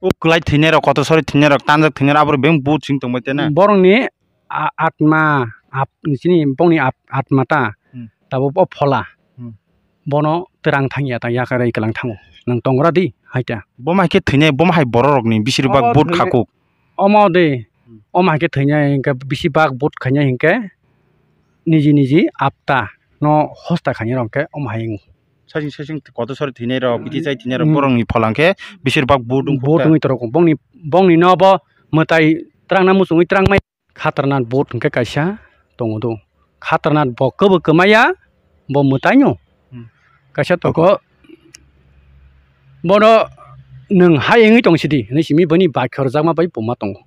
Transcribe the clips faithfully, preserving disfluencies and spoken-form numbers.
O kwlai thwinairok, kotor sori thwinairok, tanjak thwinairok, aborok beng but sing tongbai tene. Borokni a-, atma, ap-, chini bongni ap-, atma ta, Hmm. tabuk o phola. Hmm. Bono twrang thangya ta, yakarwi kwlang thango. Nwng tongra di, hai ta. Boma hai khe thwinai, boma hai bororokni bisirwk bak Obo but thwinai khakuk. Omo de, Hmm. omo hai khe thwinai, hwnkhe bisibak but khainai hwnkhe niji niji apta no hosta khainai rok hwnkhe omo hai wngo. Saichung saichung kotor sori thwinai rok, Hmm. bithi chai thwinai rok, Hmm. borokni phola hwnkhe bisirwk bak but wngkha. But wngwi torok. Bongni, bongni no bo mwtai twrangna muchungwi twrangmai. Khatarnat but hwnkhe kaisa tongo do. Khatarnat bo kwbwi kwmaya, bo mwtaino. Hmm. Kaisa tongo, bono nwng hai wngwi tong sidi, hinwi simi bini bakhe rwjakma bai puma tongo.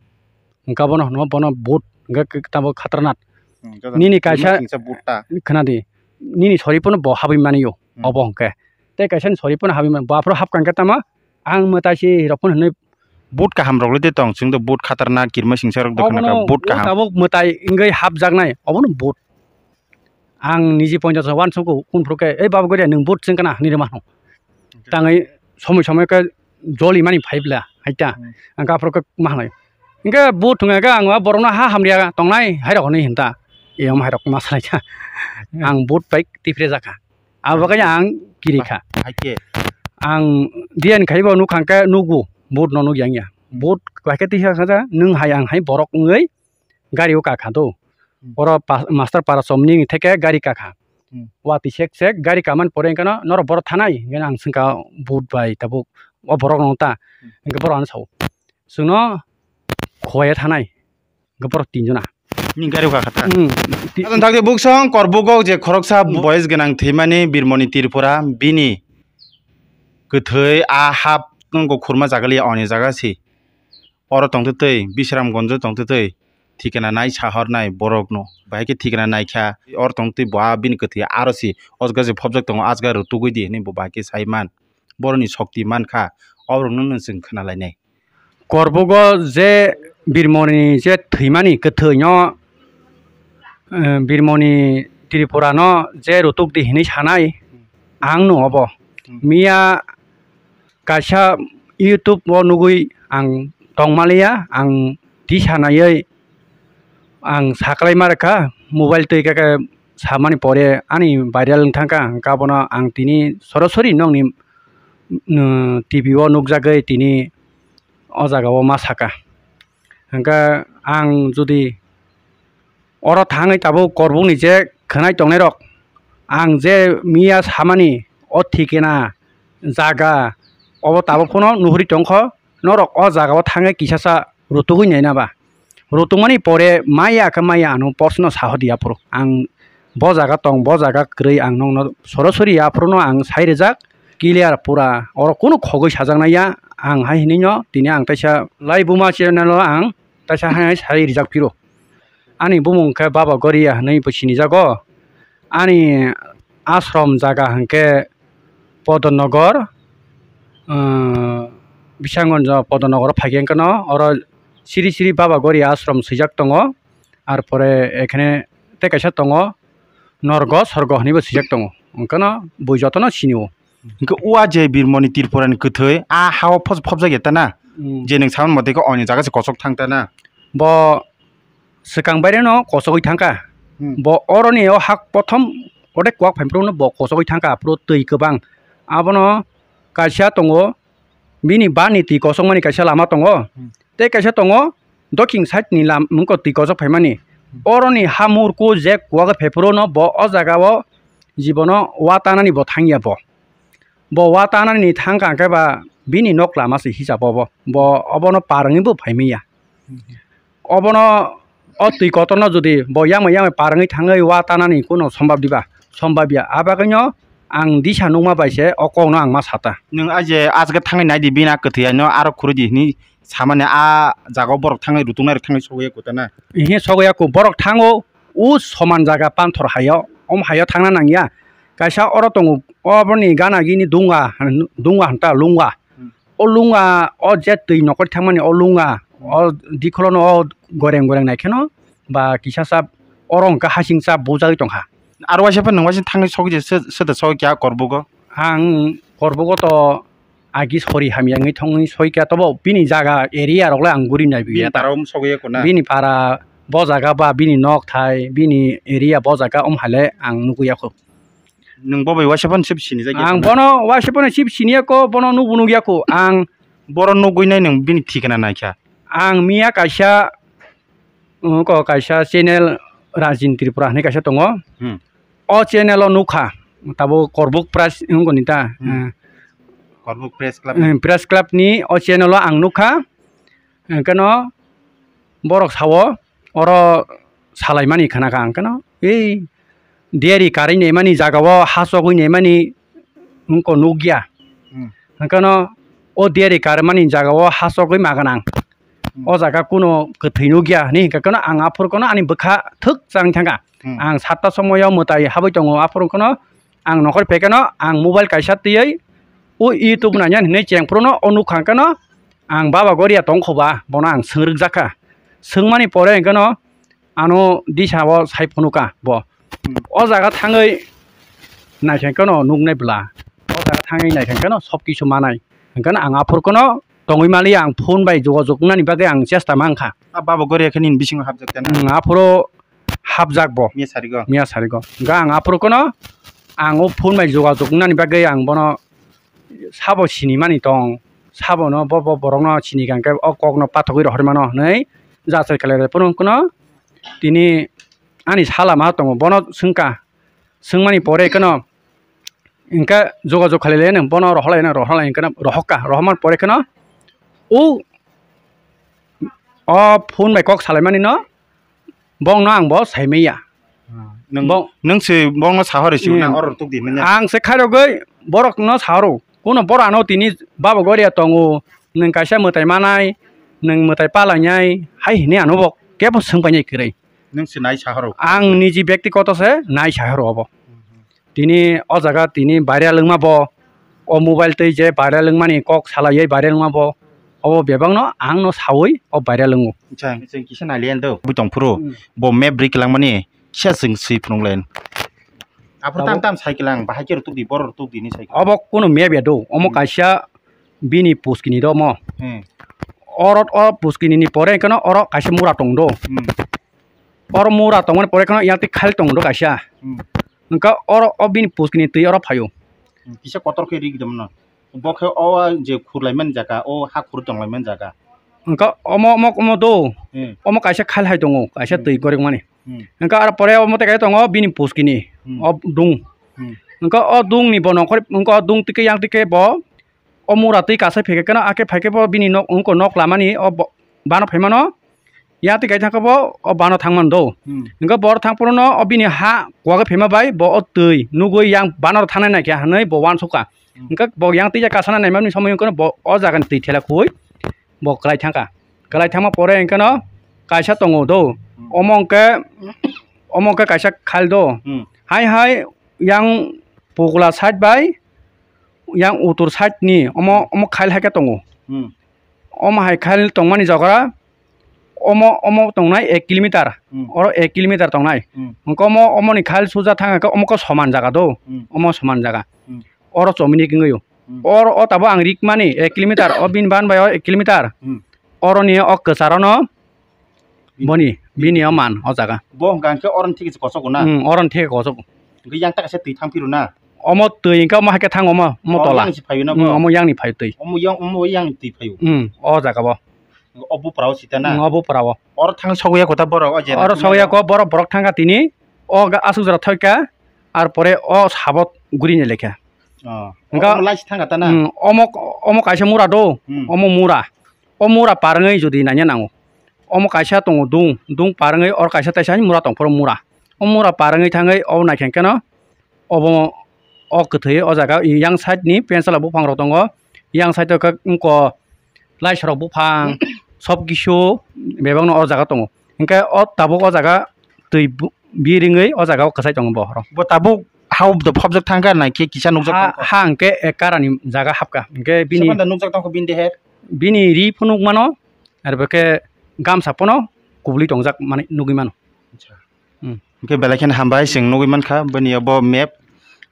Hwnkhe bono hwno bono but hwnkhe tamo khatarnat. Hmm, joto Nini kaisa, singsa but ta. Khwnadi, nini sori phano bo habwi mani o, Hmm. obo hwnkhe. Tei kaisa ni sori phano habwi mani, bo aphuru hapkha hwnkhe tamo, ang mwtai si rok phano hinwi. But kaham rok le tong, chwng do but khatarnat kirima singsa rok do khna kha, Obono but kaham. Tabuk mwtai wngwi hapjaknai, obono but. Ang niji ponchash wansukgo, kung phuru khe, "Ei baba goria, nwng but chwng kana?" hinwi rwma hwn. Tangwi somoi somoi khe joli mani phai bwla, hai ta. Hmm. Ang aphuru khe ma hwnwi. Hwnkhe but thwngya khe ang o borokno ha hamriya tongnai, hai rok hinwi hwn ta. Eyom hai rok ma salai kha. Hmm. Ang but bai tiphre jakha. Abo khe ang kiri kha. Hai khe. Ang diyan khaibo nukha khe nugo, but no nukya wngya. But bai khe tisa kha, nwng hai ang hai borok wngwi gari o kakha do. Hmm. Oro pa-, master para chomni theke gari kakha. Hmm. Watwi sek sek gari kamani pore hwnkhe no norok borok thanai hwnkhe ang swngkha but bai tabuk o borok no ta. Hmm. Hwnkhe borok ano sao, "Chwngno khowaiya thanai." Hwnkhe borok tinjona. Ni gari o kakha ta. Hmm. Ti- Adon thakte buksong Korbugok je khoroksa Hmm. boys gwnang thwimani Birmoni Tripura bini kwthwi a hap tongko khurma jaga liya oni jaga si. Oro tongtwtwi Bisramgonjo tongtwtwi thikana nai sahornai borokno. Bahai khe thikana naikha, oro tongtwi bo a bini kwthwi aro si o jaga se phobjak tongo, a jaga rw tugui di hinwi bo bahai khe sai man. Borokni sokti mankha, oborokno no chwng khna lainai. Korbogo je Birmoni je thwimani kwthwino, eh, Birmoni Tripurano je rutuk di hinwi sanai, ang no obo. Hmm. Miya kaisa YouTube o nugui ang tongmaliya, ang tisa naiwi ang saklai ma rwkha, mobile twi khe samani pore ani viral wng thangkha, hwnkhe abono ang tini sorosori nokni, mm, T V o nukjagwi tini o jaga o ma saka. Hwnkhe ang jodi oro thangwi tabuk Korbukni je khwnai tongnairok, ang je miya samani o thikena jaga obo tabuk phano nuhuri tongkho, norok o jaga o thangwi kisasa rutugwi naina ba? Rutukmani pore maya khe maya ano porsno sahodi aphuru. Ang bo jaga tong, bo jaga kwrwi ang nokno sorosori aphuruno ang sai rijak clear pura. Oro kunu khogwi sajaknai ya ang hai hinwi no tini ang taisa Laibuma channel o ang taisa hai sai rijak phiro. Ani bumung khe Baba Goria hinwi bo sinijago. Ani ashram jaga hwnkhe Podonogor, ah, Bisanggonjo Podonogoro phaikhe hwnkhe no oro Siri Siri Baba Goria ashram swijak tongo. Ar pore ekhene tei kaisa tongo Norgo Sorgo hinwi bo swijak tongo. Hwnkhe no bui jotono sinio. Hwnkhe o a je Birmoni Tripurani kwthwi a hao phobjak ya ta na? Hmm. Je nwng samani mote khe oni jaga se kochok thang ta na? Bo swkang baire no kochogwi thangkha. Hmm. Bo oroni o hak prothom ode kuak phaimphru no bo kochogwi thangkha, aphuru twi kwbang. Abono kaisa tongo, bini bani twi kochokmani kaisa lama tongo. Hmm. Tei kaisa tongo, doking side ni lam-, wngkha twi kochok phaimani. Hmm. Oroni ha murku je kuak phaiphuru no bo o jaga o jibono wa tanani bo thangya bo. Bo wa tanani thangkha hwnkhe ba bini nok lama se hisab obo. Bo obono par wngwi bo phaimaya. Hmm. Obono o twi kotorno jodi bo yamai yamai par wngwi thangwi wa tanani kuno sombab diba? Sombab ya. A bagwino ang disa nukma bai se o kokno ang ma sata. Nwng a je aswk thangwi nai di, bini a kwthwi ano aro khurui di hinwi samani a jaga o borok thangwi rutuknai rok thangwi sogwi ya kota na? Ihe sogwi ya ku, borok thango o soman jaga panthor hayo, om hayo thangna nangya. Kaisa oro tongo, oboni gana gini dunga, dunga hanta lunga. Hmm. O lunga, o je twi nokol thangmani o lunga, o dikholono o goreng goreng naikheno ba kisasa oro hwnkhe hasingsa bujagwi tongkha. Aro waisa phano nwng waisa thangwi sogwi je se-, sete sogwi kha Korbugo? Ang Korbugo to agi sori hamya wngwi thongwi soikha, tobo bini jaga area rok le ang guri naibiya. Bini para um sogwi ya kona? Bini para bo jaga ba bini nok thai, bini area bo jaga um hale ang nugwi ya kho. Nwng bo bai waisa phano sip sini jagya Ang kona? Bono waisa phano sip sini ya kho, bono nugwi nugya kho. Ang Boro nugwi nai nwng bini thikana naikha? Ang miya kaisa, wngkha kaisa channel Rajin Tripura hinwi kaisa tongo. Hmm. O channel o nukha, tabuk Korbuk Press wngkha ni ta? Hmm. Eh. Korbuk Press Club. Eh, Press Club ni o channel o ang nukha. Hwnkhe no borok sao, oro salaimani khna kha, hwnkhe no ei diari karwi naimani jaga o hasogwi naimani wngkha nukya. Hmm. Hwnkhe no o diari karmani jaga o hasogwi ma gwnang. Hmm. O jaga kuno kwthwi nukya hinwi hwnkhe no ang aphuru kono ani bwkha thwk chang thangkha. Hmm. Ang satta somoyo mwtai habwi tongo, aphuru kono ang nokhor phaikhe no ang mobile kaisa twiwi o YouTube nainani hinwi cheng phuru no o nukha hwnkhe no ang baba goria tongkhoba bono ang swngrwk jakha. Swngmani pore hwnkhe no ano disa o sai phunukha bo. Hmm. O jaga thangwi naikhe keno nuknai bwla. O jaga thangwi naikhe keno sob kisu manai. Hwnkhe no ang aphuru kono tongwi maliya, ang phone bai jogajog wngnani bagwi ang chesta mankha. A baba goria khe nini bisingo hapjak khe na? Hmm, aphuru hapjak bo. Miya sarigo? Miya sarigo. Hwnkhe ang aphuru kono ang o phone bai jogajog wngnani bagwi ang bono sabo sinimani tong, sabono bo, bo borokno sini kha hwnkhe o kokno pathogwi rohormano hinwi jachai khlai rw phano hwnkhe no tini ani sala ma tongo bono swngkha, swngmani pore kheno hwnkhe jogajog khlai laino bono rohor laino, rohor lai hwnkhe no rohorkha, rohormani pore kheno o, o phone bai kok salaimani no bongno ang bo saimanya. Ah, nwng, Bo- nwng se bongno sahori si Hmm. nang oro tuk di manya. Ang se khairogwi borokno sahoro. Kuno boro ano tini baba goria tongo, nwng kaisa mwtai manai, nwng mwtai palainai, hai hini ano bo kebo swngpainai kwrwi. Nwng se nai sahoro. Ang niji byaktigoto se nai sahoro obo. Hmm. Tini o jaga tini viral wngma bo, o mobile twi je viral wngmani kok salaiwi viral wngma bo, obo bebakno ang no saui o viral wngo. Chwng, chwng kisa nailiya do. Bui tong phuru, Hmm. bo map bri kwlangmani kisa chwng swi phunuk line. Aphuru Abo tam tam sai kwlang, bahai khe rw tuk di, borok rw tuk di ni sai kwlang. Obo kuno map ya do, omo Hmm. kaisa bini puskini do omo. Hmm. Oro o puskini ni pore kheno oro kaisa mura tong do. Hmm. Oro mura tongmani pore kheno yang twi khal tong do kaisa. Hmm. Hwnkhe oro o bini puskini twi oro phaio. Hmm, kisa kotor khe rik dam no. Bo khe o je khurlaimani jaga, o ha khur tonglaimani jaga. Hwnkhe omo, omo, omo do. Hmm. Omo kaisa khal hai tongo, kaisa Hmm. twi gorikmani. Hmm. Hwnkhe aro pore omo tei kaisa tongo bini puskini. Hmm. O dung. Hmm. Hwnkhe o dungni bo nongkhor, hwnkhe o dung twi khe yang twi khe bo o mura twi kasai phaikhe kheno, akhe phaikhe bo bini nok, wngkha nok lamani o bo-, bano phaimano, ya twi kaithang khe bo o bano thangmani do. Hmm. Hwnkhe bo oro thang phuru no o bini ha kuwagwi phaima bai bo o twi nugwi yang bano thangnai naikhe hinwi bo uansukha. Hmm. Hwnkhe bo yang twi ya kasana naimani somoi wngkheno bo o jagani twi thela khuwi bo kwlai thangkha. Kwlai thangma pore hwnkhe no kaisa tongo do. Hmm. Omo hwnkhe, omo hwnkhe kaisa khal do. Hmm. Hai hai yang pukla side bai yang utur side ni omo, omo khail hai khe tongo. Hmm. Omo hai khail tongmani jaga omo, omo tongnai ek kilometer. Hmm. Oro ek kilometer tongnai. Hmm. Hwnkhe omo, omoni khail suja thang khe omo khe soman jaga do. Hmm. Omo soman jaga. Hmm. Oro chomini kingwi o. Hmm. Oro o tabuk ang rikmani ek kilometer, o bini ban bai o ek kilometer. Hmm. Oroni o kwcharo no Bini. Boni, bini o man o jaga. Bo hwnkha hwnkhe oroni thik kosok na? Hmm, oroni thik kosok. Hwnkhe yang taka se twi thang phiro na? Omo twi hwnkhe omo hai khe thang omo, omo Oh, tola. Yang se phaio na Hmm, bo? Omo yang ni phai twi. Omo yang, omo yang twi phaio? Hmm, o jaga bo. O bupra o sita na? Hmm, o bupra o. Oro thang sogwi ya kotha borok o je Oro na sogwi ya ko borok, borok thang kha tini. O ga aswk jora thoi kha. Ar pore o sabot guri ni lekha. Oh. Hwnkha Omo lai se thang kha ta na? Hmm, omo, omo kaisa mura do. Hmm. Omo mura. O mura parwngwi jodi naina nango. Omo kaisa tongo dung, dung parwngwi oro kaisa teisa mura tong phuru mura. O mura parwngwi thangwi obo naikhe kheno obo o kwthwi o jaga yang side ni pensela buphang rok tongo, yang side o khe wngkha laisarok buphang sob kisu bebakno o jaga tongo. Hwnkhe o tabuk o jaga twi bu-, biringwi o jaga o kwchai tongo bo oro. Bo tabuk ha o phobjak thangkha naikhe kisa nukjak Ha, tongkha? Ha hwnkhe ek karani jaga hapkha. Hwnkhe bini Sepanda nukjak tongkha bini deher? Bini ri phunuk mano, ar bo khe gamsa phano kubuli tongjak mani nugwi mano. Acha. Hmm. Hwnkhe belai kheno hambai, chwng nugwi mankha bini bo map.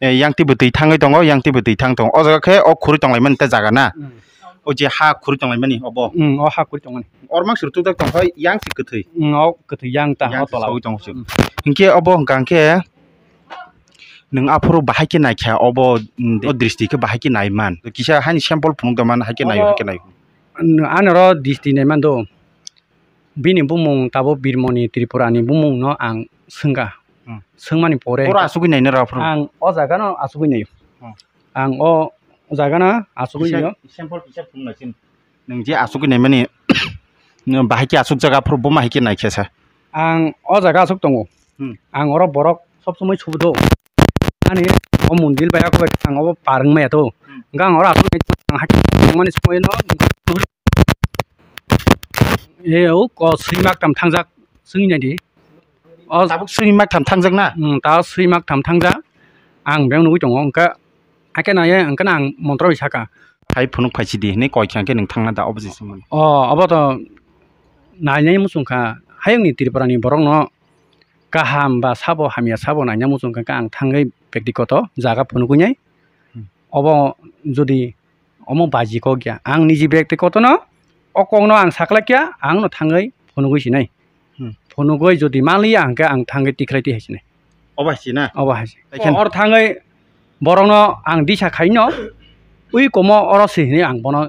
eh, yang twi bwtwi thangwi tongo, yang twi bwtwi thang tongo. O jaga khe o khurui tonglaimani ta jaga na? Hmm. O je ha khurui tonglaimani obo? Hmm, o ha khurui tongmani. Ormang suru tukjak tongkha, yang si kwthwi? Hmm, o kwthwi yang ta, yang o si tola. Sogwi tongo se. Hmm. Hinkhe obo hwnkha khe nwng aphuru bahai khe naikha obo, hmm, o dristi khe bahai khe naiman. Kisa hani sample phunuk da man hai khe nai, obo hai khe nai. Ano ro dristi naiman do. Bini bumung tabuk Birmoni Tripurani bumungno ang swngkha. Hmm. Swngmani pore oro asugwi naina rw aphuru? Ang o jagano asugwi naio. Hmm. Ang o jagano asugwi naio. Sample kisa phunuknai chini. Nwng je asugwi naimani, nwng bahai khe asukjak aphuru bo ma hai khe naikha sa? Ang o jaga asuk tongo. Hmm. Ang oro borok sob somoi subudo. Ani o mundil bai ako bai ang obo par wng maya to. Hmm. Hwnkhe ang oro asuk nai ang hai khe mani somoi no. E o ko swi mak tam thangjak, swi nai di. O tabuk swi mak tham thangjak na? Hmm, ta swi mak tham thangjak. Ang beng nugui tongo, hwnkhe hakhe naiye, hwnkhe ang montro bai saka. Hai phunuk phai sidi hinwi koi kha khe nwng thangna da obo je swngmani. O, obo to nainai muchung kha. Hayungni Tripurani borokno kaham ba sabo hamya sabo naina muchung kha, ang thangwi bektikoto jaga phunugui nai. Hmm. Obo jodi omo baji kok ya. Ang niji bektikotono o kokno ang saklaikya, ang no thangwi phunugui sinai. Hmm. Phunugui jodi manliya hwnkhe ang thangwi tikhlai twi hai sinai. Obo hai si na? Obo hai si. Tei khe? Or thangwi borokno ang disa khaino ui komo oro si hinwi ang bono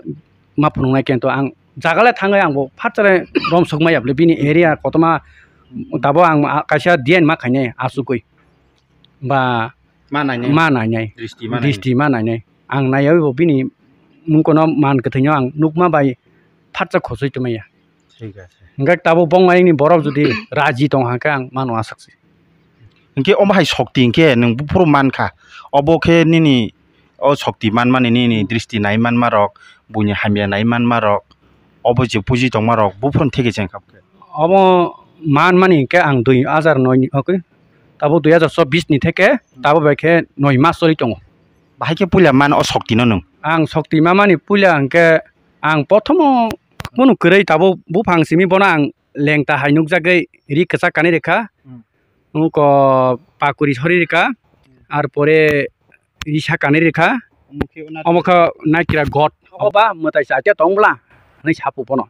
ma phunuknai kento ang jagale thangwi ang bo phatchare romsok maya bwle bini area kotorma tabo ang kaisa diyan ma khainai asugwi. Ba ma nainai. Ma nainai. Dristi ma nainai. Dristi ma nainai. Ang naiyawi bo bini mungkono man kwthwino ang nukma bai phatsa khosoi twmaya. Thik ache. Hwnkhe tabuk bongma nini borok jodi raji tong hwnkhe ang mano aswk se. Hwnkhe omo hai sokti hwnkhe nwng buphuru mankha. Obo khe nini o sokti manmani nini dristi nai manmarok, buini hamya nai manmarok, obo je puji tongmarok buphuruni theke chengkha. Obo manmani hwnkhe ang dui hajar noi ni, okay, tabuk dui hajar chobbish ni theke tabuk bai khe noi mas choli tongo. Bahai khe puila man o sokti no nwng? Ang sokti mamani puila hwnkhe ang prothomo kunu kwrwi tabuk buphang simi bono ang lengta hai nukjagwi ri kwchak kanwi rwkha. Hmm. Wngkha pakuri sori rwkha, ar pore risa kanwi rwkha. Omo khe naikira god. Obo ba mwtai chaita tong bwla hinwi sapu bono.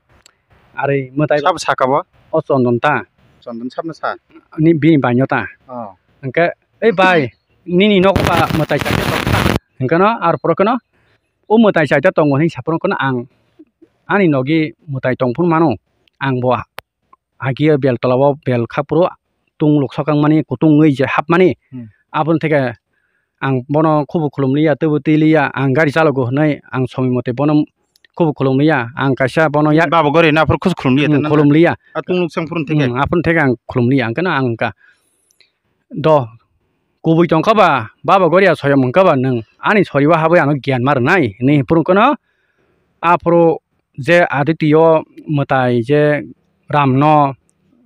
Ari mwtai sabo saka bo? O Chondon ta. Chondon sabno sa? Ni bini bainyo ta. Oh. Hwnkhe, "Ei bai, nini nogo ba mwtai chaita tong bwla?" Hwnkhe no, ar pore kheno, "O mwtai chaita tongo," hinwi saphuru kheno ang ani nogi mwtai tongphuru mano. Ang bo Hagi o bel tola o bel kha phuru tung lok sokang mani kutung wngwi je hap mani. Hmm. Aboni theke ang bono khubu khulum liya, teibo twi liya, ang gari chalogo hinwi ang somoi mote bono khubu khulum liya. Ang kaisa bono yak babo gari na aphuru khus khulum liya, hmm, khulum liya. A tung lok sang phuru theke? Hmm, aphuru theke ang khulum liya, ang khe no ang wngkha. Do, kubui tongkha ba, baba goria soyom wngkha ba nwng ani soriwa habwi ano giyan ma rwnai hinwi phuru kheno aphuru je adityo mwtai je ramno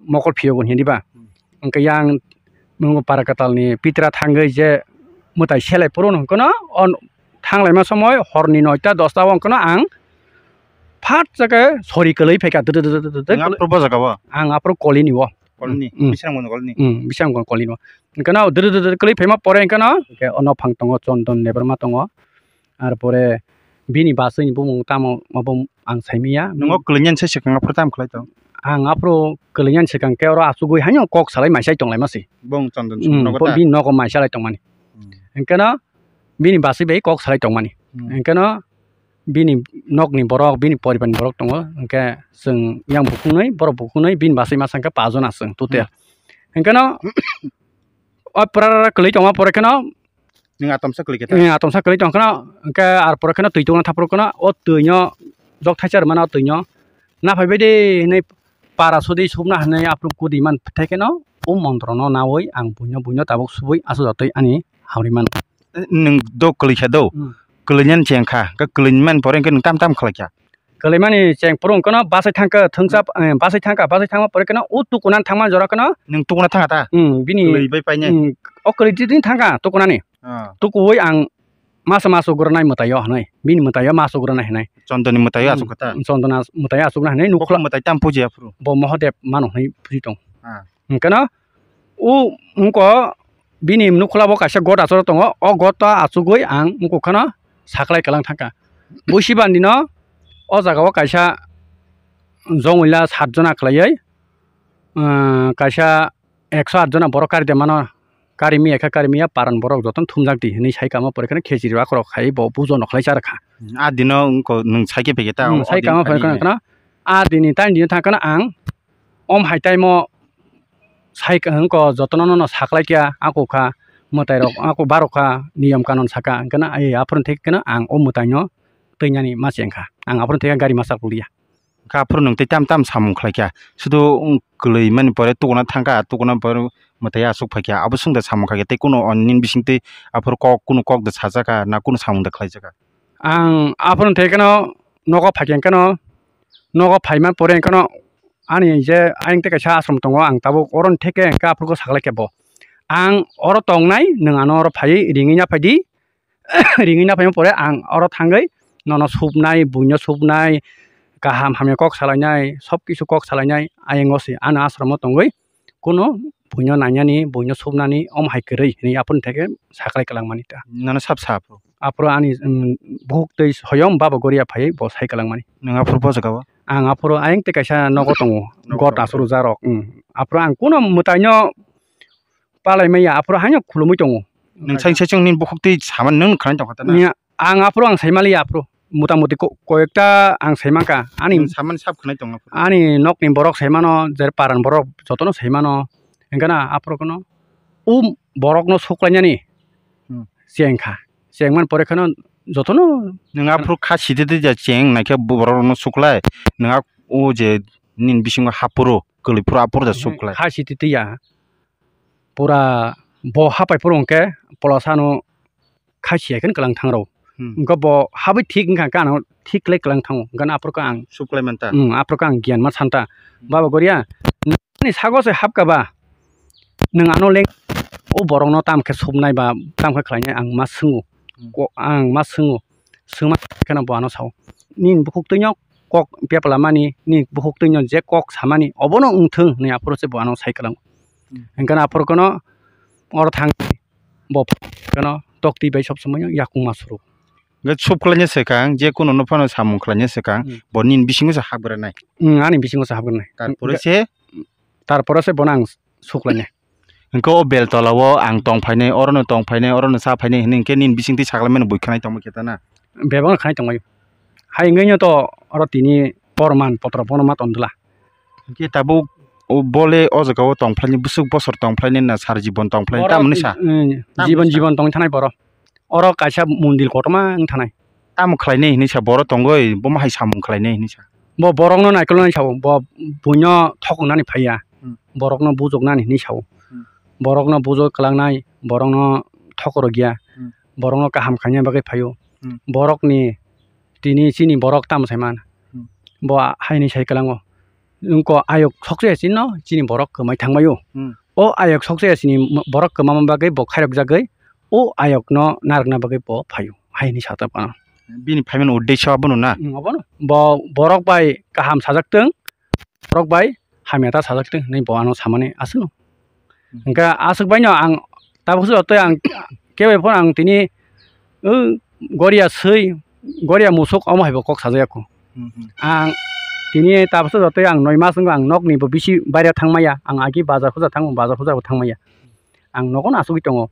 mokol phiyogo hinwi ba. Hwnkhe yang nwng para kwtalni pitra thangwi je mwtai selai phuru hwnkhe no o thanglaima somoi horni noita dosta o hwnkhe no ang phat jagao sori kwlwi phaikha. Nwng aphuru bo jaga o? Ang aphuru kolini o. Kolni? Mm. Bisramganj kolni? Mm, Bisramganj kolni no. Hwnkhe no dwdw dwdw kwlwi phaima pore hwnkhe no, hwnkhe ono phang tongo, Chondon Debbarma tongo. Ar pore bini bachwi ni bumung tamo abo ang saimanya. Nwng o kwlwinani se swkang aphuru tamo khlai tong? Ang aphuru kwlwinani swkang khe oro achugwi haino kok salai mai sai tonglaima se. Bong Chondon, mm, nogo ta? Bini nogo mai salai tongmani. Mm. Hwnkhe no bini bachwi bai kok salai tongmani. Mm. Hwnkhe no bini nokni borok, bini poribarni borok tongo, hwnkhe chwng yang bukhuknwi, borok bukhuknwi, bini bachwi masa hwnkhe pajona chwng total. Hmm. Hwnkhe no o pura kwlwi tongma pore kheno, nwng atomsa kwlwi khe ta? Nwng atomsa kwlwi tong kheno, hwnkhe ar pore kheno twi tungna thaphuru kheno, o twi no jok thaisa rwmano o twi no naphai bai de hinwi para sudi subna hinwi aphuru kudi man thai kheno, o montro no nawi ang buino buino tabuk subui aswk jotoi ani hamri mano. Nwng do kwlwi kha do. Hmm. Kwlwinani cheng kha. Khe kwlwini mani pore hwnkhe nwng tam tam khlai kha? Kwlwimani cheng phuru hwnkhe no bachai thang kha, thwngsa, hmm, eh, bachai thang kha, bachai thangma pore kheno o tukunan thangma jora kheno. Nwng tukuna thang kha ta? Hmm, bini kwlwi bai painai? Hmm, o kwlwi twi thang kha tukunani. Ah. Tukuwi ang masa masu granai mwtaio hinwi. Bini mwtaio masu granai hinwi. Chondoni mwtaio, hmm, asuk kha ta? Chondona mwtaio asukna hinwi nukla. Bo mwtai tam puji aphuru? Bo Mahadev mano hinwi puji tong. Ah. Hwnkhe no o wngkha bini nukhulabo kaisa got achoro tongo, o got o achugwi ang wngkha kheno saklai kwlang thangkha. Buisi bandino o jagao kaisa jongwila sat jona khlaiwi, ah, kaisa ekso aat jona borok kari de mano, kari miya khe kari miya, paran borok jotono thumjak di hinwi sai kama pore kheno khejri akhorok khai bo bujo no khlai cha rwkha. Hmm, a dino wngkha nwng sai khe phaikhe ta, hmm, o sai din kama pore kheno kheno a dini tani dino thang kheno ang om hai taimo sai wngkha jotono no saklai kha, ako kha mwtai rok ako barok kha niyom kanon saka hwnkhe na ai aphuru thik kheno ang o mwtai no twi nani ma cheng kha, ang aphuru thik gari masa kuliya. Kha aphuru nwng tei tam tam samung khlai kha, sudu wng kwlwi mani pore tukuna thang kha, tukuna pore mwtai aswk phai kha, abo swng da samung khai kha, tei kunu nini bising twi aphuru kok, kunu kok da sajak kha, na kunu samung da khlai jak kha? Ang aphuru thik kheno nogo phai khe kheno, nogo phai man pore kheno ani je ayang tei kaisa ashram tongo, ang tabuk oro thik khe hwnkhe aphuru saklai khe bo. Ang oro tongnai, nwng ano oro phaiwi ringwi na phai di. Ringwi na phaima pore ang oro thangwi nono supnai, buino supnai, kaham hamya kok salainai, sob kisu kok salainai, ayang o se ano ashram o tongwi kuno buino nainani, buino supnani, omo hai kwrwi hinwi aphuru theke saklai kwlangmani ta. Nono sab sa aphuru? Aphuru ani, um, bukhuk twi soyom baba goria phaiwi bo sai kwlangmani. Nwng aphuru bo jaga o? Ang aphuru ayang tei kaisa nogo tongo, nogo got tongo. Asuru jarok, um. Aphuru ang kuno mwtaino palai maya, aphuru haino khulumui tongo. Nwng sai sai chwng nini bukhuk twi saman nwng khwnai tongkha ta na? Nya, ang aphuru ang sai maliya aphuru. Mota moti ko-, koyekta ang sai mankha. Ani, nwng saman sab khwnai tongo aphuru. Ani nokni borok sai mano, je paran borok jotono sai mano. Hwnkhe na aphuru kheno o borokno suklainani, hmm, cheng kha. Cheng man pore kheno jotono. Nwng aphuru kha sidi twi ja cheng naikhe borokno suklai. Nwng a o je nini bisingo hapuru, kwlwi phuru aphuru da, mhm, suklai. Kha sidi twi ya. Pura bo hapai phuru hwnkhe polosano khachi hai khe kwlang thang rw. Hmm. Hwnkhe bo habwi thik wngkha khe ano thik khlai kwlang thango. Hwnkhe aphuru khe ang suklai manta. Hmm, aphuru khe ang giyan ma santa. Hmm. Baba goria, nini sago se hapka ba, nwng ano leng o borokno tam khe supnai ba tam khe khlainai ang ma swngo. Hmm. Ko-, ang ma swngo. Swngma kheno bo ano sao. Nini bukhuk twino kok bepla mani, nini bukhuk twino je kok samani, obono wngthung hinwi aphuru se bo ano sai kwlango. Hmm. Hwnkhe aphuru kheno oro thang bo kheno tokti bai sob somoi yakung ma suru. Hwnkhe sub khlaina swkang, je kuno no phano samung khlaina swkang, hmm, bo nini bisingo se hapgranai. Hmm, ani bisingo se hapgranai. Tarpore se? Tarpore se bono ang suklainai. Hwnkhe o bel tola o ang tong phainai, orono tong phainai, orono cha phainai hinwi hwnkhe nini bisingtwi saklaimani bui khwnai tongma khe ta na? Bebak no khwnai tongmai. Hai wngwi no to oro tini porman potro bono ma tong dwla. Hwnkhe tabuk o bole o jaga o tong phlainai, bwswk bosor tong phlainai na sara jibon tong phlainai, oro tamoni sa? Mm, tamoni jibon sa? Jibon tong thanai boro. Oro kaisa mondil kotorma wng thanai. Tamo khlainai hinwi sa, boro tongoi, bomo hai samung khlainai hinwi sa. Bo borokno naikolnai sao, bo buino thokonani phaiya, hmm, borokno bujoknani hinwi sao. Hmm. Borokno bujok kwlangnai, borokno thokorokya, hmm, borokno kaham khaina bagwi phaio. Hmm. Borokni tini chini borok tamo saiman, hmm, bo haini sai kwlango. Wngkha ayok sokse chino chini borok kwmai thangbaio. Hmm. O ayok sokse chini borok kwmama bagwi bo khairokjagwi o ayokno narwkna bagwi bo phaio, hai hinwi sajak ano. Bini phaimani uddesho abono na? Mm, abono. Bo borok bai kaham sajaktwng, borok bai hamya ta sajaktwng hinwi bo ano samani aswkno. Hmm. Hwnkhe aswk baino ang tabukhe jotoi ang kebo phano ang tini, o, goria swi, goria musuk omo hai bo kok sajakya kho. Hmm, hmm. Ang tini tabukhe jotoi ang noi mas wngkha ang nokni bo bisi baire thangmaya, ang agi bazar huja thango, bazar huja bo thangmaya. Ang nogo no achugwi tongo.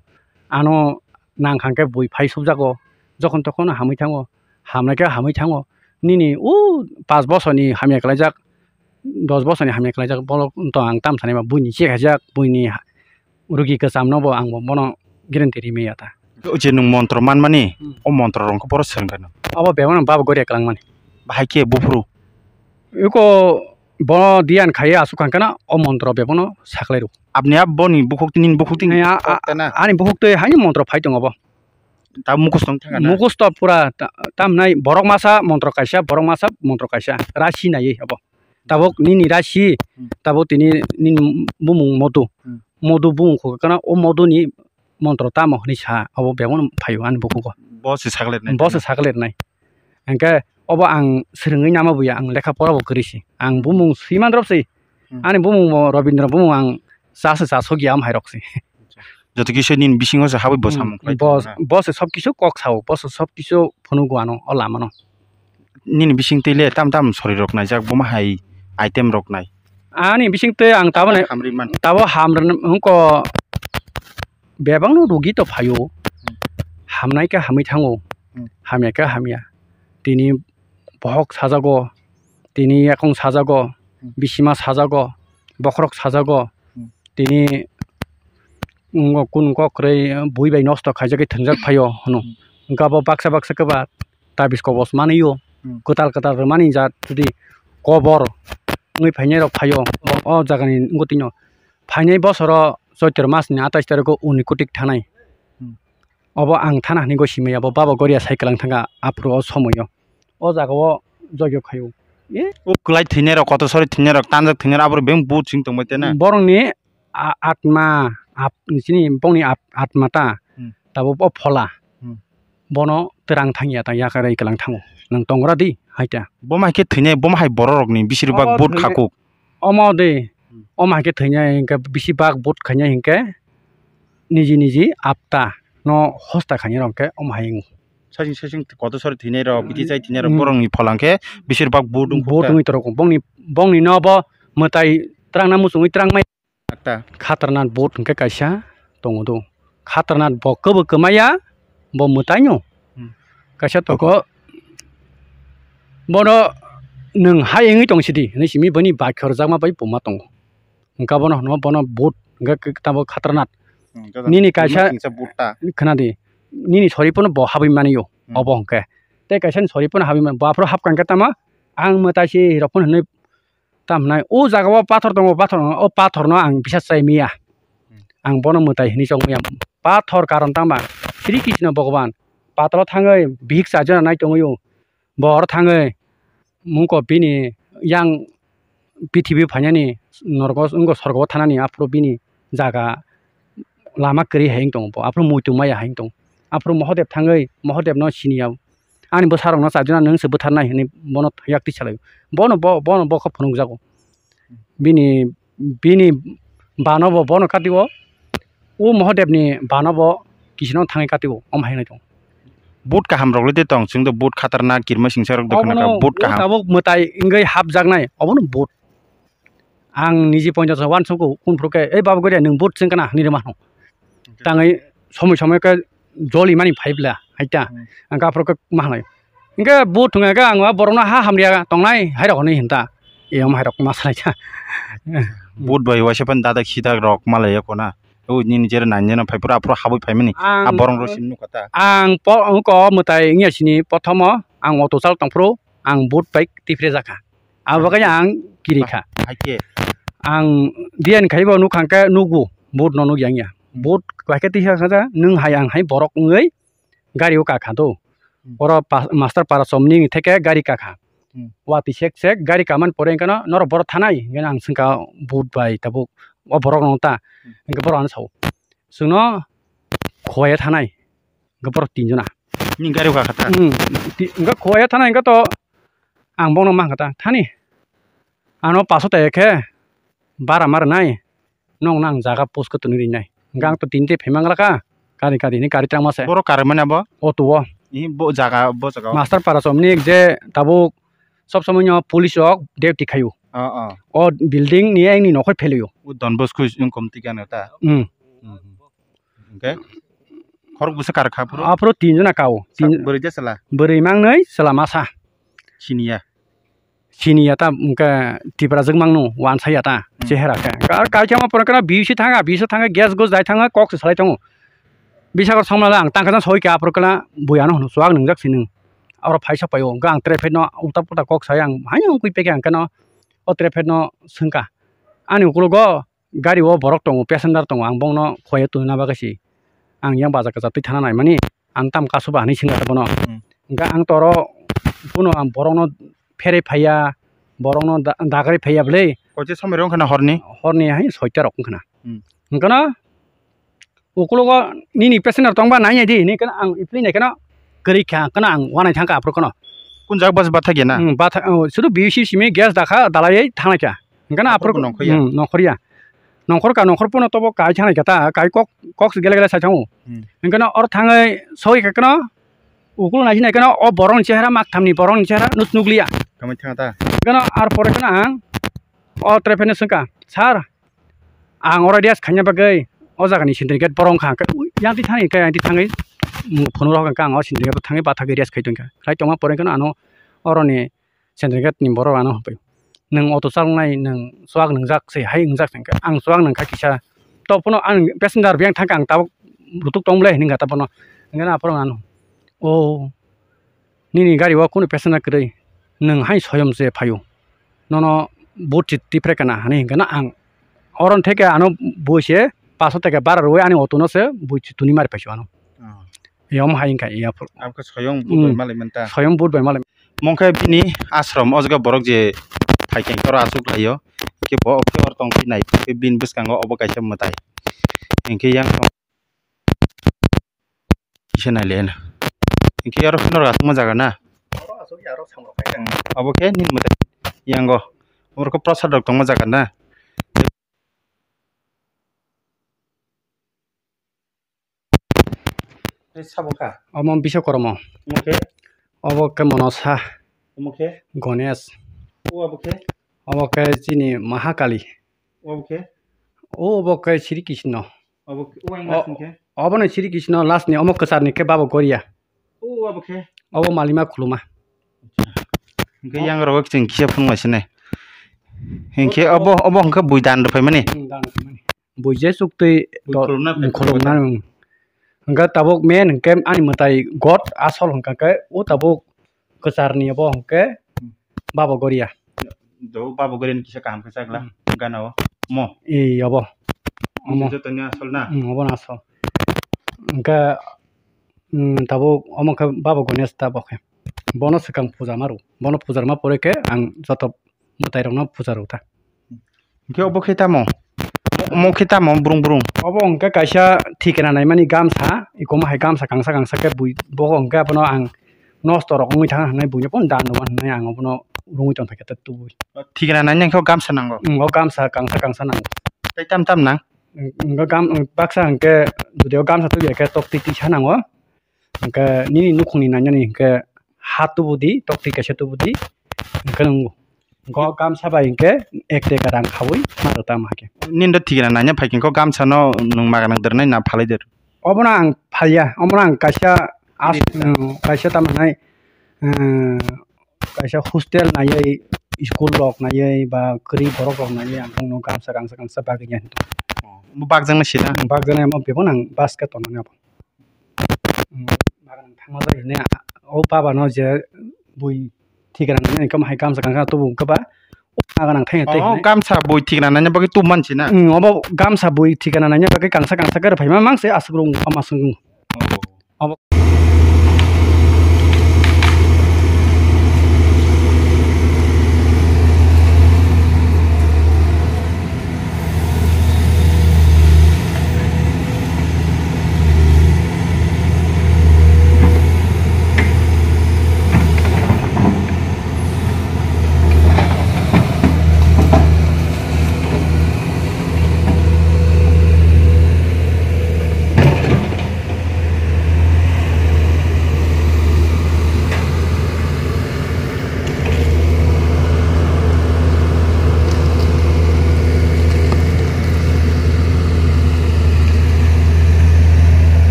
Ano nang kha khe bui phai subjago. Jokhon tokhon hamwi thango. Hamnai khe hamwi thango. Nini o panch bosorni hamya khlaijak, dos bosorni hamya khlaijak, borok to ang tam sanai ma buini che khaijak, buini ha-, rugi kwcham no bo ang bo bono guarantee ri maya ta. O je nwng montro manmani, hmm, o montro rok khe boro swrwng kha no? Abo bebak no baba goria kwlangmani. Bahai khe buphuru? Eko bo diyan khaiya aswk kha khe no o montro bebak no saklai rw. Aboni abo boni bukhuk twi nini bukhuk twi. Nini a, a, kok tana? Ani bukhuk twi haino montro phai tongo bo. Ta mukhusto wng thangkha na? Mukhusto pura ta-, tamnai borok masa montro kaisa, borok masa montro kaisa. Rasi naiwi abo. Tabuk nini rasi, hmm, tabuk tini nini bumung modu. Hmm. Modu bumung kho kana o moduni montro tamo hinwi sa, abo bebak no phaio ani bukhugo. Bo se saklirnai. Bo se saklirnai. Hwnkhe obo ang swrwngwi nama buya, ang lekha pora bo kwrwi si. Ang bumung swiman rok si. Hmm. Ani bumung bo Robindra bumung ang cha se cha sokya am hai rok si. Joto kisa nini bisingo se habwi bo Hmm, samung khlai bo, tongmani. Bo se sob kisu kok sao, bo se sob kisu phunugo ano o lama no. Nini bising twi le tam tam sori rok naijak, boma hai item rok nai. Ani bising twi ang tabo nai, Hamri man. Tabo hamrwng wngko bebak no rugi to phaio. Hmm. Hamnai khe hamwi thango, Hmm. hamya khe hamya. Tini bohok sajago, tini yakung sajago, Hmm. bisima sajago, bokhorok sajago, Hmm. tini wngkok kunu kok kwrwi bui bai nosto khaijagwi thwngjak phaio hwno. Hmm. Hwnkhe abo baksa baksa khe ba tabis kobos manwi o, Hmm. kwtal kwtal rwmani jat jodi kobor wngwi phainai rok phaio o, o jagani wngwi tino phainai bosoro Choitro masni atais tarikgo Unikotik thanai. Hmm. Obo ang thana hwnwi gwi simaya, bo baba Goria sai kwlang thangkha aphuru o somoio. O jaga o jogyo khaio. E? O kwlai thwinai rok, kotor sori thwinai rok, tanjak thwinai rok, aborok beng but sing tongbai tene. Borokni a-, atma, ap-, chini bongni ap-, atma ta, Hmm. tabuk o phola. Hmm. Bono twrang thangya ta yakarwi kwlang thango. Nwng tongra di, hai ta. Boma hai khe thwinai, boma hai borok rokni bisir bak Obo but thwinai, khakuk. Omo de, Hmm. omo hai khe thwinai hinkhe bisi bak but khainai hinkhe niji niji apta no hosta khainai rok khe omo hai wng. Sasing sasing kotor sori thwinai rok, Hmm. biti chai thwinai rok, Hmm. borokni phola hinkhe bisir bak but wng But khukta. Wngwi torok bongni, bongni no bo mwtai twrangna muchungwi twrangmai. Atta. Khatarnak but hinkhe kaisa tongo do. Khatarnak bo kwbwi kwmaya, bo mwtaino. Hmm. Kaisa toko bono nwng hai wngwi tong sidi, hinwi simi bini bakhe rwjakma bai puma tongo. Hwnkhe bono hwno bono but hwnkhe tamo khatarnak. Hmm, joto Nini kaisa singsa but ta. Khwnadi, nini sori phano bo habwi manio, Hmm. obo hwnkhe. Tei kaisa ni sori phano habwi man, bo aphuru hapkha hwnkhe tamo ang mwtai si rok phano hinwi Tamhinai o jaga o pathor tongo, pathor, o pathor no ang bisa chai maya. Hmm. Ang bono mwtai hinwi chong maya. Pathor karon tangma Sri Krishna Bhagavan patalo thangwi bihik chajana nai tongwi o. Bo oro thangwi mungko bini yang prithibi phainani norgo wngkha sorgo thanani aphuru bini jaga lama kwrwi hai wng tongo bo, aphuru muitu maya hai wng tongo. Aphuru Mohodev thangwi Mohodev no siniya, ani bwsarok no chajana nwng se bwtharnai hinwi bono yak twi salaio. Bono bo, bono bo khe phunukjago. Bini, bini bano bo bono kati o, o Mohodev ni bano bo kisino thangwi kati o, omo hai wngwi tongo. But kaham rok le de tong, chwng do but khatarnak kirma singsa rok de khna kha, Obono but kaham. Tabuk mwtai wngwi hapjaknai, obono but. Ang niji ponchash uansukgo, kung phuru khe, "Ei baba Goria, nwng but chwng kana?" hinwi rwma hwno. Tangwi somoi somoi khe joli mani phai bwla, hai ta. Hmm. Ang khe aphuru khe ma hwnwi. Hwnkhe but wngkha khe ang o borokno ha hamriya tongnai, hai rok hwnwi hwn ta. Eyang hai rok ma salai ta. But bai waisa phano dadak sidak rok ma laiya kho na. O nini jera nai nini phai phuru aphuru habwi phai mani. Ang, a borok rok simi nukha ta. Ang po-, wngkha o mwtai wngya sini, prothomo ang auto chal tong phuru ang but bai tiphre jakha. Abo bagwi ang kiri kha. Hai khe. Ang diyan khai bo nuk hang khe nugo, but no nuk yang ya. Hmm. But bai khe tisa kha, nwng hai ang hai borok wngwi gari o kakha do. Hmm. Oro pa-, master para chomni theke gari kakha. Hmm. Watwi sek sek gari kaman pore wngkha no norok borok thanai hwnkhe ang swngkha but bai tabuk o borok no ta. Hmm. Hwnkhe borok ano sao. Chwngno Khowai thanai. Hwnkhe borok tin jona. Nini gari o kakha ta? Hmm. Ti-, hwnkhe Khowai thanai hwnkhe to ang bono ma hwnkha ta, "Thani. Ano paso ta ekhe bara ma rwnai. Nokno ang jaga post khe twnwi rinai." Hwnkhe ang to tini tei phai manglakha. Gari gari ni gari tangma se. Borok kar mani abo? Auto o. Ih, bo jaga, bo jaga o. Master para chomni je tabuk sob somoi no police rok duty khaio. Oh, oh. O building ni ayang ni nokhor phelaio. O Don Bosco wngkom twi gana ta? Hmm. Hmm. Hwnkhe khorok bwsa kar kha phuru? Aphuru tin jona kao. Sa-, tin bwrwi de chwla? Bwrwi mangnwi chwla masa. Siniya? Siniya ta hwnkhe Tipra jwk mangno wansaya ta, hmm, chehera khe. Ar kaisa ma pore kana B C thanga, B C thanga gas gus dai thanga kok se salai tongo. Bisakor somla ang tangkha soi khe aphuru kana buya no hwno chuak nwngjak si nwng. Oro phaisa paio hwnkhe ang traffic no ulta pulta kok sai ang haino wngkui pekhe ang khe no o traffic no swngkha. Ani ukologo gari o borok tongo, passenger tongo, ang bongno khoye tongna bagwi si. Ang yang baja kwchak twi thana naimani, ang tam kasu ba hinwi swngkha bono. Hmm. Hwnkhe ang toro bono ang borokno pherwi phaiya, borokno da-, dagri phaiya bwle. Kochi somoi rok wngkha na horni? Horni hai soita rok wngkha na. Hmm. Hwnkhe no ukologo nini passenger tongba nai nai di hinwi khe ang philwi nai kheno kwrwi kha, kheno ang wanai thangkha aphuru kheno. Kun jaga bus bathakya na? Hmm, batha-, oh, sudu B C simi gas dakha dalaiwi thanglai kha. Hwnkhe no aphuru aphuru nongkhorya? Hmm, nongkhorya. nongkhor ka nongkhor pono tobo kai thangwi khe ta, kai kok, kok se gele gele sai thango. Hmm. Hwnkhe no oro thangwi soi khe no ukul nai sinai khe no o borok ni chehra mak tham ni borok ni chehra nuk nukliya. Kamai thang ta. Hwnkhe no ar pore khe no ang o tre pheno swngkha, "Sir, ang oro rest khaina bagwi o jaga ni syndicate borok wngkha," hwnkhe, "Ui, yang twi thani," hwnkhe yang twi thangwi phone rok hwnkhe ang o syndicate thangwi bathagwi rest khai tongkha. Khai tongma pore khe no ano oro ni syndicate ni borok ano hwnwi, "Nwng auto chaloknai, nwng chuwak nwngjak se, hai wngjak se," hwnkhe ang chuwak nungkha kisa. Tok phano ang passenger biyang thangkha, ang tabuk lutuk tong bwle hinwi wngkha ta bono. Hwnkhe aphuru ano, "O, nini gari o kunu passenger kwrwi, nwng hai soyom se phaio, nono but si tipre kana," hinwi hwnkhe no ang oro theke ano bui se paso teke bara rwui ani auto no se bui si tuni mari paisio ano. Oh. Yom hai wngkha iya phuru. Abkhe soyong but bai malai manta. Soyong but bai malai. Mongkhe bini ashram o jaga borok je phaikhe oro achuk laio. Khe bo khe oro tong nai khe bini bwskango obo kaisa mwtai. Hinkhe yang tong kisa nai le na. Hinkhe oro phano aswkma jaga na. Oro aswk ya, oro samrok hai. Obo khe nini mwtai yango. Oro khe prasad rok tongma jaga na. Tei sabo kha? Omo Biswakorma. Omo khe? Obo khe Monosa. Omo khe? Ganesh. O abo khe? Obo khe chini Mahakali. O abo khe? O, obo khe Sri Krishna. Abo khe, o ang last ni khe? Obo no Sri Krishna last ni, omo kwchar ni khe Baba Goria. O abo khe? Obo Malima Khuluma. Hinkhe yang rok chwng kisa phunuknai sinai. Hinkhe obo, obo hinkhe bui dan rwphaimani. Hmm, dan rwphaimani. Bui je suktwi khulumna, khulumna, hmm. Hwnkhe tabuk main hwnkhe ani mwtai god asol hwnkha khe o tabuk kwcharni obo hwnkhe Baba Goria. Do Baba Goria ni kisa kaham khe chakla, hmm, gana o. Mo. Ee, obo. Omo. Joto ni asol na? Hmm, obo no asol. Hwnkhe, hmm, tabuk omo khe Baba Ganesh tabuk khe. Bono swkang puja ma rw. Bono puja rwma pore khe ang joto mwtai rokno puja rw ta. Hwnkhe obo khe tamo? Omo khe tamo brung brung? Obo hwnkhe kaisa thikana naimani gamsa, ikomo hai gamsa kangsa kangsa khe bui, bo hwnkhe abono ang nosto rok wngwi thang hinwi buino phano dan rwma hinwi ang obono rwngwi tongthai khe tubui. Thikana naina khe o gamsa nango? Mm, o gamsa kangsa kangsa nango. Tei tam tam nang? Mm, mm, gam-, baksa hwnkhe jodi o gamsa tubui khe tok twi tisa nango. Hwnkhe nini nukhungni nainani hwnkhe ha tubu di, toktwi kaisa tubu di, hwnkhe nwng go gamsa bai hwnkhe ek deka rang khaui ma rw tamo hai khe. Nini do thikana naina phai khe kok gamsa no nwng maga nang dwrnai na phalai dwr? Obono ang phalya, obono ang kaisa as-, kaisa tamo hinai, eh, kaisa hostel naiwi, school rok naiwi ba kwrwi borok rok naiwi ang bongno gamsa kangsa kangsa bagwi ya hinwi. Bo bakjaknai sina? Bakjaknai, omo bebak nang basket tongnani abo. Bagan thangma bai hwnwi o baba no je bui thikana nangya, wngkha hai gamsa kangsa tubu wngkha ba bagan ang thangya tei. Oh, hwnwi gamsa bui thikana nangya bagwi tubu mansi na? Mm, obo gamsa bui thikana nangya bagwi kangsa kangsa khe rwphaima mang se aswk rung ama swng. Oh. Obo.